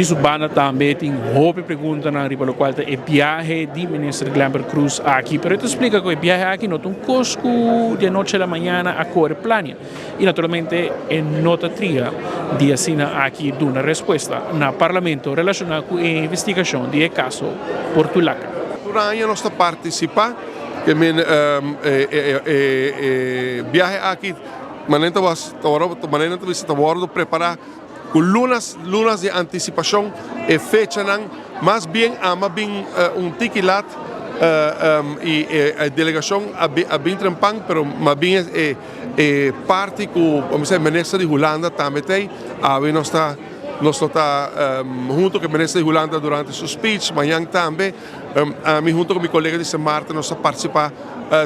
Di su banda tambe tin hopi preguntanan riba locual ta e biahe di Minister Glenbert Croes aki, pero e ta splica cu e biahe aki no ta un cos cu di anochi a la mañana a core plania y naturalmente e no ta tria di asina aki duna respuesta na Parlamento relaciona cu e investigacion di e caso Portulaca. Tur aña nos ta participa ke men e biahe aki manera ta bisa ta wordo prepara. Ku lunas lunas di antisipashon e fechanan mas bien ama bin un tiki lat i e delegashon a bin trempan pero mas bien e e parti ku bo mester minister di Hulanda tambe ta ei awe nos ta nos lo ta hunto ku e minister di Hulanda durante su speech mañan tambe. Ami hunto ku mi kolega di Sint Maarten nos a partisipá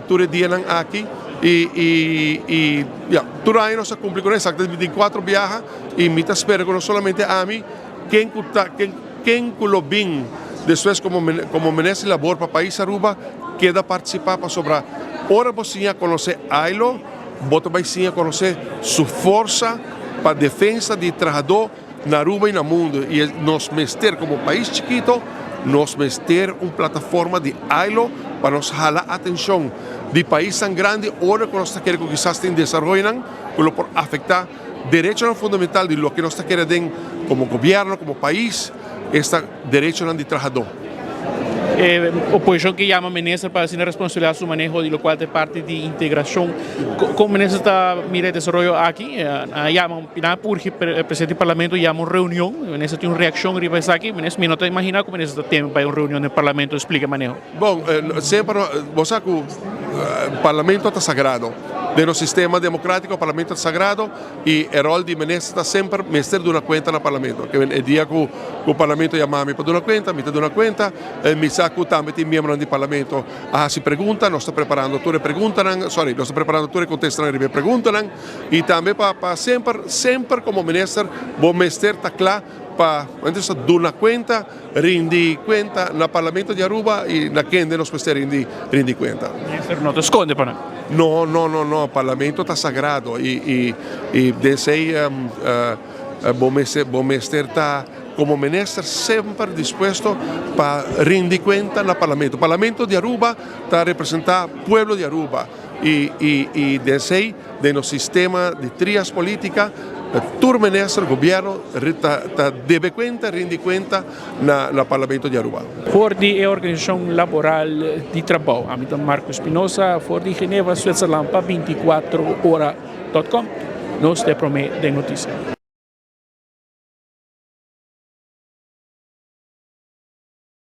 tur e dianan aki i i i ya tur aña nos a kumpli ku esaki ta di kuatro biaha i mi ta spera ku no solamente ami ken ku ta ken ken ku lo bin despues komo komo minister di labor pa pais Aruba keda partisipá pasobra ora bo siña konosé Ailo bo ta bai siña konosé su forsa pa defensa di trahadó. Na Aruba y na mundo y nos mester como pais chikito nos mester un plataforma di ILO pa nos hala atencion di paisnan grandi ora cu nos ta kere cu kisas tin desaroyonan cu lo por afecta derechonan fundamental di loke nos ta kere den como gobierno como pais esta derechonan di trahador. E oposicion ke yama minister pa asina responsabilidad su maneho di locual ta e parti di integracion. Con minister ta mira e desaroyo aki? A yama, nan a urgi presidente di parlamento yama un reunion. Minister tin un reaccion riba esaki? Minister, mi no ta imagina cu minister ta teme bay un reunion den parlamento splica e maneho. Bon, semper bo sa cu parlamento ta sagrado. Den nos sistema democratico parlamento ta sagrado. Y e rol di minister ta semper mester duna cuenta na Parlamento. Ke e dia cu cu Parlamento yama mi pa duna cuenta, mi ta duna cuenta. Mi sa cu tambe tin miembronan di Parlamento a haci pregunta. Nos ta preparando tur e preguntanan, sorry, nos ta preparando tur e contestanan riba e preguntanan. Y tambe pa pa semper, semper como minister bo mester ta cla pa duna cuenta. Rindi cuenta na Parlamento di Aruba y na kende nos mester rindi rindi cuenta. Minister no ta sconde pa nan. No, no, no, no, Parlamento ta sagrado y y y den esey bo mester bo mester ta como minister semper dispuesto pa rindi cuenta na Parlamento. Parlamento di Aruba ta representa pueblo di Aruba y y y den esey Den nos sistema di trias politica, tur minister, gobierno ta debe cuenta, rindi cuenta na Parlamento di Aruba. For di e Organisacion Laboral di Trabou, ami ta Marco Espinosa for di Geneva, Switzerland pa 24 ora dot com. Nos ta e prome den noticia.